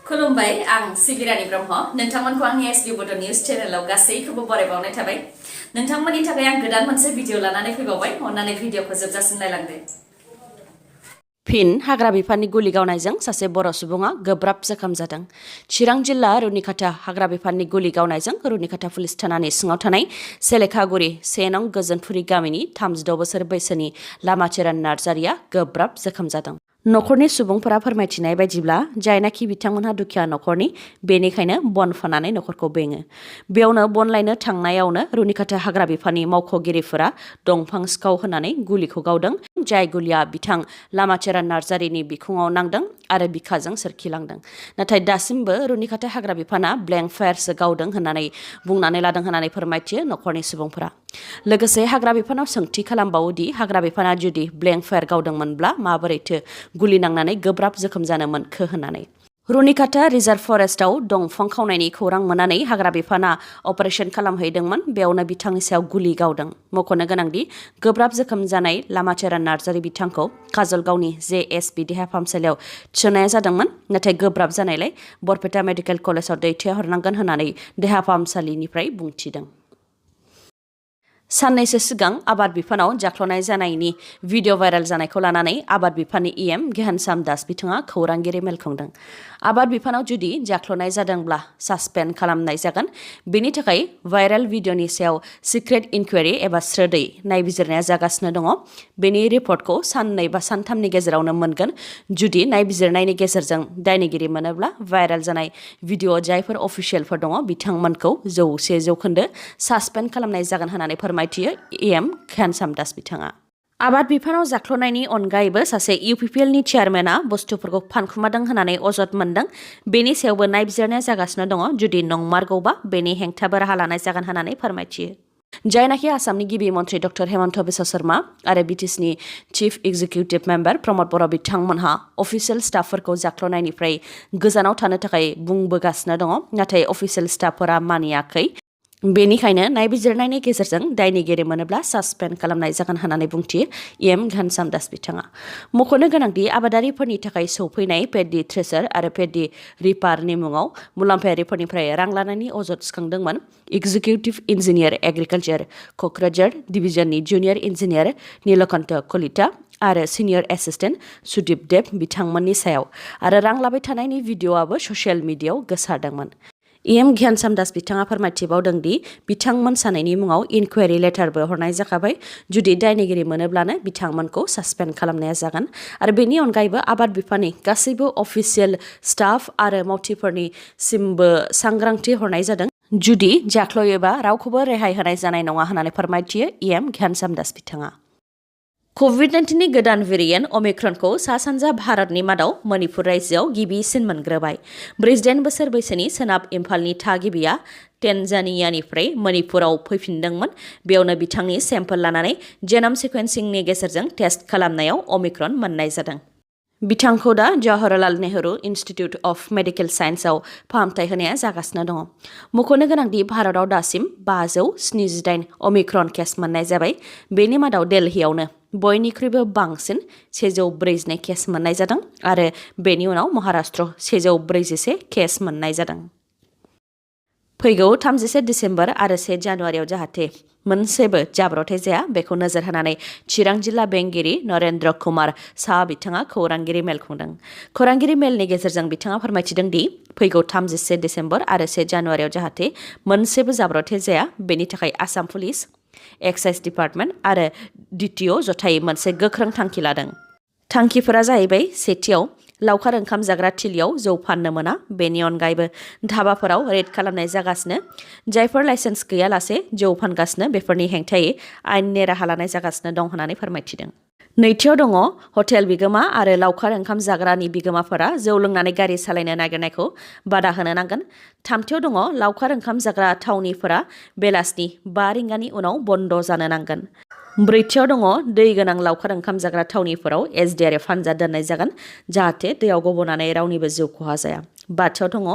खुलुमबाय आं सिबिरानि ब्रह्म नोंथांमोनखौ आंनि sbbodonews चेनेलाव गासैखौबो बरायबावनाय थाबाय नोंथांमोननि थाखाय आं गोदान मोनसे भिडिअ लानानै फैबावबाय अन्नानै भिडिअखौ जोबजासिम नायलांदो फिन हाग्रा बिफाननि गुलि गावनायजों सासे बर' सुबुङा गोब्राब जोखोम जादों। चिरां जिल्ला रुनिखाता हाग्रा बिफाननि गुलि गावनायजों रुनिखाता पुलिस थानानि सिङाव थानाय सेलेखागुरि 1 नं गोजोनफुरि गामिनि 36 बोसोर बैसोनि लामाचेरान नार्जारिया गोब्राब जोखोम जादों। नखरनि सुबुंफोरा फोरमायथिनाय बायदिब्ला जायनाखि बिथांमोनहा दुखिया नखरनि बेनिखायनो बन फाननानै नखरखौ बेङो। बेयावनो बन लायनो थांनायावनो रुनिखाता हाग्रा बिफाननि मावख'गिरिफोरा दंफां सिखाव होनानै गुलिखौ गावदों। जाय गुलिया बिथां लामाचेरान नार्जारिनि बिखुङाव नांदों आरो बिखाजों सोरखिलांदों। नाथाय दासिमबो रुनिखाता हाग्रा बिफाना ब्लेंक फायारसो गावदों होननानै बुंनानै लादों होननानै फोरमायथियो नखरनि सुबुंफोरा। लोगोसे हाग्रा बिफानाव सोंथि खालामबावोदि हाग्रा बिफाना जुदि ब्लेंक फायार गावदोंमोनब्ला माबोरैथो गुलि नांनानै गोब्राब जोखोम जानो मोनखो होननानै। रुनिखाता रिजार्भ फरेस्टआव दंफां खावनायनि खौरां मोननानै हाग्रा बिफाना अपारेशन खालामहैदोंमोन। बेयावनो बिथांनि सायाव गुलि गावदों। मख'नो गोनांदि गोब्राब जोखोम जानाय लामाचेरान नार्जारि बिथांखौ काजलगावनि JSB देहा फाहामसालियाव थिसननाय जादोंमोन। नाथाय गोब्राब जानायलाय बरपेटा मेडिकेल कलेजाव दैथायहरनांगोन होननानै देहा फाहामसालिनिफ्राय बुंथिदों। साननैसो सिगां आबाद बिफानाव जाख्ल'नाय जानायनि भिडिअ भाइरेल जानायखौ लानानै आबाद बिफाननि EM घेनसाम दास बिथाङा खौरांगिरि मेल खुंदों। आबाद बिफानाव जुदि जाख्ल'नाय जादोंब्ला सासपेन्ड खालामनाय जागोन। बेनि थाखाय भाइरेल भिडिअनि सायाव सिक्रेट इनकुवेरि एबा स्रोदै नायबिजिरनाया जागासिनो दङ। बेनि रिपर्टखौ साननै बा सानथामनि गेजेरावनो मोनगोन। जुदि नायबिजिरनायनि गेजेरजों दायनिगिरि मोनोब्ला भाइरेल जानाय भिडिअ जायफोर अफिसियेलफोर दङ बिथांमोनखौ 100% सासपेन्ड खालामनाय जागोन होननानै फोरमायथियो EM घेनसाम दास बिथाङा। आबाद बिफानाव जाख्ल'नायनि अनगायैबो सासे UPPLनि चेयारमेना बुस्थुफोरखौ फानखुमादों होननानै अजद मोनदों। बेनि सायावबो नायबिजिरनाया जागासिनो दङ। जुदि नंमारगौबा बेनि हेंथाबो राहा लानाय जागोन होननानै फोरमायथियो। जायनाखि आसामनि गिबि मन्त्रि डक्टर हेमन्त बिश्व शर्मा आरो BTSनि चिफ एक्जिकिउटिभ मेम्बार प्रमद बर' बिथांमोनहा अफिसियेल स्टाफफोरखौ जाख्ल'नायनिफ्राय गोजानाव थानो थाखाय बुंबोगासिनो दङ। नाथाय अफिसियेल स्टाफफोरा मानियाखै। बेनिखायनो नायबिजिरनायनि गेजेरजों दायनिगिरि मोनोब्ला सासपेन्ड खालामनाय जागोन होननानै बुंथियो EM घेनसाम दास बिथाङा। मख'नो गोनांदि आबादारिफोरनि थाखाय सौफैनाय पेडि थ्रेसार आरो पेडि रिपारनि मुङाव मुलाम्फायारिफोरनिफ्राय रां लानायनि अजद थिखांदोंमोन। एक्जिकिउटिभ इन्जिनियार एग्रिकालचार क'क्राझार डिभिजननि जुनियर इन्जिनियार नीलकन्ठ कलिता आरो सिनियर एसिस्टेन्ट सुदीप देब बिथांमोननि सायाव आरो रां लाबाय थानायनि भिडिअ'आबो ससियेल मिडियायाव गोसारदोंमोन। EM घेनसाम दास बिथाङा फोरमायथिबावदों दि बिथांमोन सानैनि मुङाव इनकुवेरि लेटारबो हरनाय जाखाबाय। जुदि दायनिगिरि मोनोब्लानो बिथांमोनखौ सासपेन्ड खालामनाया जागोन। आरो बेनि अनगायैबो आबाद बिफाननि गासैबो अफिसियेल स्टाफ आरो मावथिफोरनिसिमबो सांग्रांथि हरनाय जादों। जुदि जाख्ल'योबा रावखौबो रेहाय होनाय जानाय नङा होननानै फोरमायथियो EM घेनसाम दास बिथाङा। कभिड-19नि गोदान भेरिएन्ट अमिक्रनखौ सा-सानजा भारतनि मादाव मणिपुर रायजोआव गिबिसिन मोनग्रोबाय। 48 बोसोर बैसोनि सोनाब इम्फालनि थागिबिया टेनजानियानिफ्राय मणिपुराव फैफिनदोंमोन। बेयावनो बिथांनि सेम्पोल लानानै जेन'म सिक्वेन्सिंनि गेजेरजों टेस्ट खालामनायाव अमिक्रन मोननाय जादों। बिथांखौ दा Jawaharlal Nehru institute of medical साइन्सआव फाहामथाय होनाया जागासिनो दङ। मख'नो गोनांदि भारतआव दासिम 578 अमिक्रन केस मोननाय जाबाय। बेनि मादाव दिल्लीयावनो बयनिख्रुइबो बांसिन 142 केस मोननाय जादों आरो बेनि उनाव महाराष्ट्र 141 केस मोननाय जादों। फैगौ 31 दिसेम्बर आरो 1 जानुवारियाव जाहाथे मोनसेबो जाब्रबथाय जाया बेखौ नोजोर होनानै चिरां जिल्ला बेंगिरि नरेन्द्र कुमार साहा बिथाङा खौरांगिरि मेल खुंदों। खौरांगिरि मेलनि गेजेरजों बिथाङा फोरमायथिदों दि फैगौ 31 दिसेम्बर आरो 1 जानुवारियाव जाहाथे मोनसेबो जाब्रबथाय जाया बेनि थाखाय आसाम पुलिस, एक्साइज डिपार्टमेन्ट आरो DTO जथायै मोनसे गोख्रों थांखि लादों। थांखिफोरा जाहैबाय सेथियाव लावखार ओंखाम जाग्रा थिलियाव जौ फाननो मोना। बेनि अनगायैबो धाबाफोराव रेड खालामनाय जागासिनो। जायफोर लाइसेन्स गैयालासे जौ फानगासिनो बेफोरनि हेंथायै आयेननि राहा लानाय जागासिनो दं होननानै फोरमायथिदों। नैथियाव दङ हटेल बिगोमा आरो लावखार ओंखाम जाग्रानि बिगोमाफोरा जौ लोंनानै गारि सालायनो नागिरनायखौ बादा होनो नांगोन। थामथियाव दङ लावखार ओंखाम जाग्रा थावनिफोरा बेलासिनि 5 रिंगानि उनाव बन्द जानो नांगोन। ब्रैथियाव दङ दै गोनां लावखार ओंखाम जाग्रा थावनिफोराव SDRF हानजा दोननाय जागोन जाहाथे दैयाव गब'नानै रावनिबो जिउ खहा जाया। बाथियाव दङ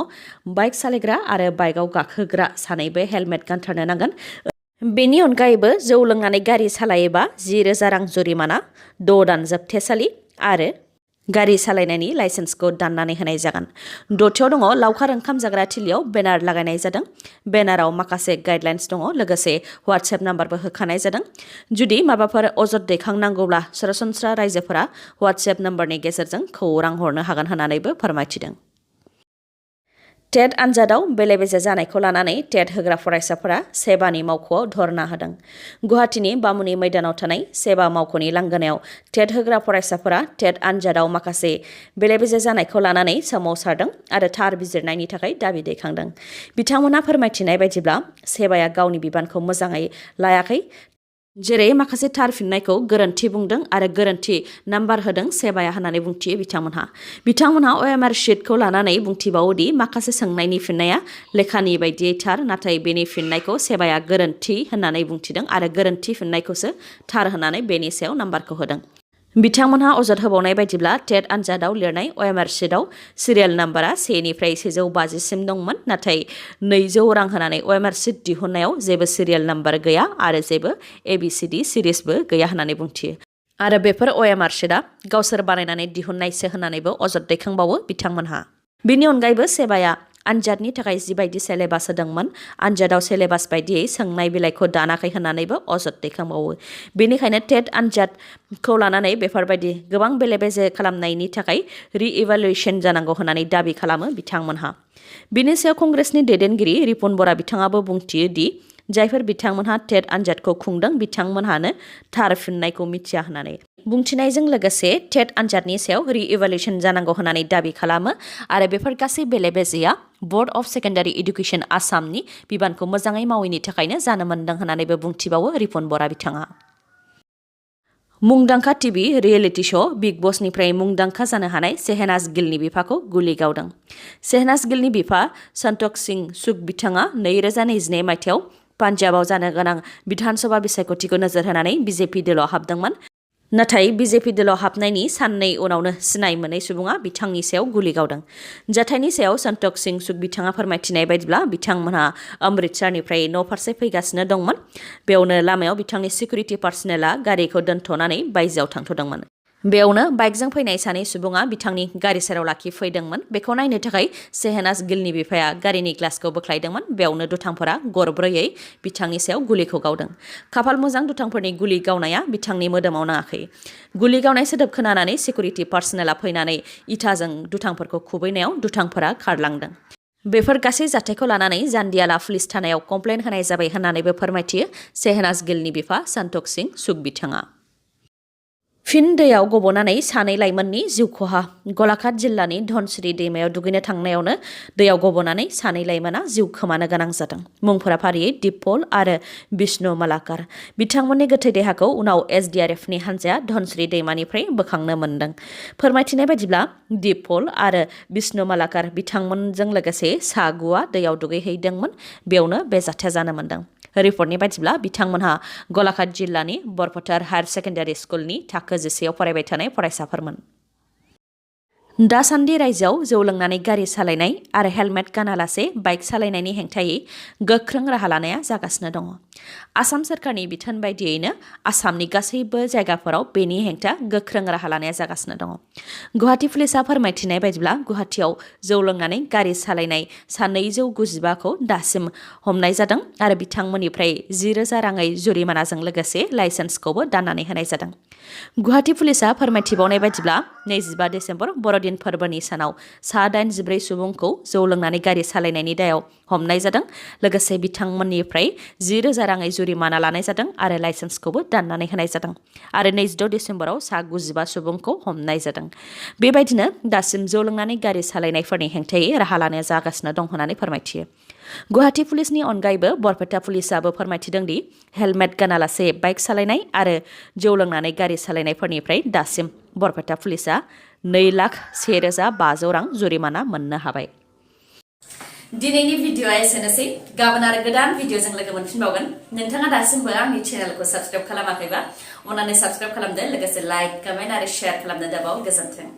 बाइक सालायग्रा आरो बाइकआव गाखोग्रा सानैबो हेलमेट गानथारनो नांगोन। बेनि अनगायैबो जौ लोंनानै गारि सालायोबा 10,000 रां जुरिमाना, 6 दान जोबथेसालि आरो गारि सालायनायनि लाइसेन्सखौ दाननानै होनाय जागोन। 6थियाव दङ लावखार ओंखाम जाग्रा थिलियाव बेनार लागायनाय जादों। बेनाराव माखासे गाइडलाइन्स दङ, लोगोसे WhatsApp नाम्बारबो होखानाय जादों। जुदि माबाफोर अजद दैखांनांगौब्ला सरासनस्रा रायजोफोरा WhatsApp नाम्बारनि गेजेरजों खौरां हरनो हागोन होननानैबो फोरमायथिदों। TET आनजादाव बेले-बेजे जानायखौ लानानै TET होग्रा फरायसाफोरा सेबानि मावख'आव धरना होदों। गुवाहाटीनि बामुनि मैदानाव थानाय सेबा मावख'नि लांगोनायाव TET होग्रा फरायसाफोरा TET आनजादाव माखासे बेले-बेजे जानायखौ लानानै सोमावसारदों आरो थार बिजिरनायनि थाखाय दाबि दैखांदों। बिथांमोनहा फोरमायथिनाय बायदिब्ला सेबाया गावनि बिबानखौ मोजाङै लायाखै, जेरै माखासे थार फिननायखौ गोरोन्थि बुंदों आरो गोरोन्थि नाम्बार होदों सेबाया होननानै बुंथियो बिथांमोनहा OMR शीटखौ लानानै बुंथिबावो दि माखासे सोंनायनि फिननाया लेखानि बायदियै थार, नाथाय बेनि फिननायखौ सेबाया गोरोन्थि होननानै बुंथिदों आरो गोरोन्थि फिननायखौसो थार होननानै बेनि सायाव नाम्बारखौ होदों। बिथांमोनहा अजद होबावनाय बायदिब्ला TET आनजादाव लिरनाय OMR शीटआव सिरियेल नाम्बारा 1 निफ्राय 150 सिम दंमोन, नाथाय 200 रां होनानै OMR शीट दिहुननायाव जेबो सिरियेल नाम्बार गैया आरो जेबो ABCD सिरिसबो गैया होननानै बुंथियो। आरो बेफोर OMR शीटआ गावसोर बानायनानै दिहुननायसो होननानैबो अजद दैखांबावो बिथांमोनहा। बिनि अनगायैबो सेबाया आनजादनि थाखाय जिबायदि सेलेबास होदोंमोन, आनजादाव सेलेबास बायदियै सोंनाय बिलाइखौ दानाखै होननानैबो अजद दैखांबावो। बेनिखायनो TET आनजादखौ लानानै बेफोरबायदि गोबां बेले-बेजे खालामनायनि थाखाय रि-इभालुएसन जानांगौ होननानै दाबि खालामो बिथांमोनहा। बिनि सायाव कंग्रेसनि दैदेनगिरि रिपुन बरा बिथाङाबो बुंथियो दि जायफोर बिथांमोनहा TET आनजादखौ खुंदों बिथांमोनहानो थार फिननायखौ मिथिया होननानै। बुंथिनायजों लोगोसे TET आनजादनि सायाव रि-इभालुएसन जानांगौ होननानै दाबि खालामो आरो बेफोर गासै बेले-बेजेया बर्ड अफ सेकेन्डारि इडुकेसन आसामनि बिबानखौ मोजाङै मावैनि थाखायनो जानो मोन्दों होननानैबो बुंथिबावो रिपुन बरा बिथाङा। मुंदांखा टिभि रियेलिटि श' बिग बसनिफ्राय मुंदांखा जानो हानाय शेहनाज गिलनि बिफाखौ गुलि गावदों। शेहनाज गिलनि बिफा सन्तोख सिंह सुख बिथाङा 2022 मायथाइयाव पान्जाबाव जानो गोनां बिधान सभा बिसायख'थिखौ नोजोर होनानै BJP दोलाव हाबदोंमोन। नाथाय BJP दोलाव हाबनायनि साननै उनावनो सिनाय मोनै सुबुङा बिथांनि सायाव गुलि गावदों। जाथायनि सायाव सन्तोख सिंह सुख बिथाङा फोरमायथिनाय बायदिब्ला बिथांमोनहा अमृतसरनिफ्राय न' फारसे फैगासिनो दंमोन। बेयावनो लामायाव बिथांनि सिकिउरिटि पार्सनेलआ गारिखौ दोनथ'नानै बायजोआव थांथ'दोंमोन। बेयावनो बाइकजों फैनाय सानै सुबुङा बिथांनि गारि सेराव लाखिफैदोंमोन। बेखौ नायनो थाखाय शेहनाज गिलनि बिफाया गारिनि ग्लासखौ बोख्लायदोंमोन। बेयावनो दुथांफोरा गरब्रैयै बिथांनि सायाव गुलिखौ गावदों। खाफाल मोजां दुथांफोरनि गुलि गावनाया बिथांनि मोदोमाव नाङाखै। गुलि गावनाय सोदोब खोनानानै सिकिउरिटि पार्सनेलआ फैनानै इटाजों दुथांफोरखौ खुबैनायाव दुथांफोरा खारलांदों। बेफोर गासै जाथायखौ लानानै जान्दियाला पुलिस थानायाव कमप्लेन होनाय जाबाय होननानैबो फोरमायथियो शेहनाज गिलनि बिफा सन्तोख सिंह सुख बिथाङा। फिन दैयाव गब'नानै सानै लाइमोननि जिउ खहा। गलाघाट जिल्लानि धनसिरि दैमायाव दुगैनो थांनायावनो दैयाव गब'नानै सानै लाइमोना जिउ खोमानो गोनां जादों। मुंफोरा फारियै दिपपल आरो बिष्णु मालाकार। बिथांमोननि गोथै देहाखौ उनाव SDRFनि हान्जाया धनसिरि दैमानिफ्राय बोखांनो मोन्दों। फोरमायथिनाय बायदिब्ला दिपपल आरो बिष्णु मालाकार बिथांमोनजों लोगोसे सा 9आ दैयाव दुगैहैदोंमोन। बेयावनो बे जाथाया जानो मोन्दों। रिपर्टनि बायदिब्ला बिथांमोनहा गलाघाट जिल्लानि बरफोथार हायार सेकेन्डारि स्कुलनि थाखो 10आव फरायबाय थानाय फरायसाफोरमोन। दासान्दि रायजोआव जौ लोंनानै गारि सालायनाय आरो हेलमेट गानालासे बाइक सालायनायनि हेंथायै गोख्रों राहा लानाया जागासिनो दङ। आसाम सोरखारनि बिथोन बायदियैनो आसामनि गासैबो जायगाफोराव बेनि हेंथा गोख्रों राहा लानाया जागासिनो दङ। गुवाहाटी पुलिसआ फोरमायथिनाय बायदिब्ला गुवाहाटीयाव जौ लोंनानै गारि सालायनाय सा 295खौ दासिम हमनाय जादों आरो बिथांमोननिफ्राय 10,000 राङै जुरिमानाजों लोगोसे लाइसेन्सखौबो दाननानै होनाय जादों। गुवाहाटी पुलिसआ फोरमायथिबावनाय बायदिब्ला 25 डिसेम्बर बर'दिन फोरबोनि सानाव सा 84 सुबुंखौ जौ लोंनानै गारि सालायनायनि दायाव हमनाय जादों। लोगोसे बिथांमोननिफ्राय 10,000 राङै जुरिमाना लानाय जादों आरो लाइसेन्सखौबो दाननानै होनाय जादों। आरो 26 डिसेम्बराव सा 95 सुबुंखौ हमनाय जादों। बेबायदिनो दासिम जौ लोंनानै गारि सालायनायफोरनि हेंथायै राहा लानाया जागासिनो दं होननानै फोरमायथियो। गुवाहाटी पुलिसनि अनगायैबो बरपेटा पुलिसआबो फोरमायथिदों दि हेलमेट गानालासे बाइक सालायनाय आरो जौ लोंनानै गारि सालायनायफोरनिफ्राय दासिम बरपेटा पुलिसआ 2,01,500 रां जुरिमाना मोननो हाबाय। दिनैनि भिडिअ'आ एसेनोसै। गाबोन आरो गोदान भिडिअ'जों लोगो मोनफिनबावगोन। नोंथाङा दासिमबो आंनि चेनेलखौ साबस्क्राइब खालामाखैबा अन्नानै साबस्क्राइब खालामदो। लोगोसे लाइक, कमेन्ट आरो शेयार खालामनो दाबाव। गोजोन्थों।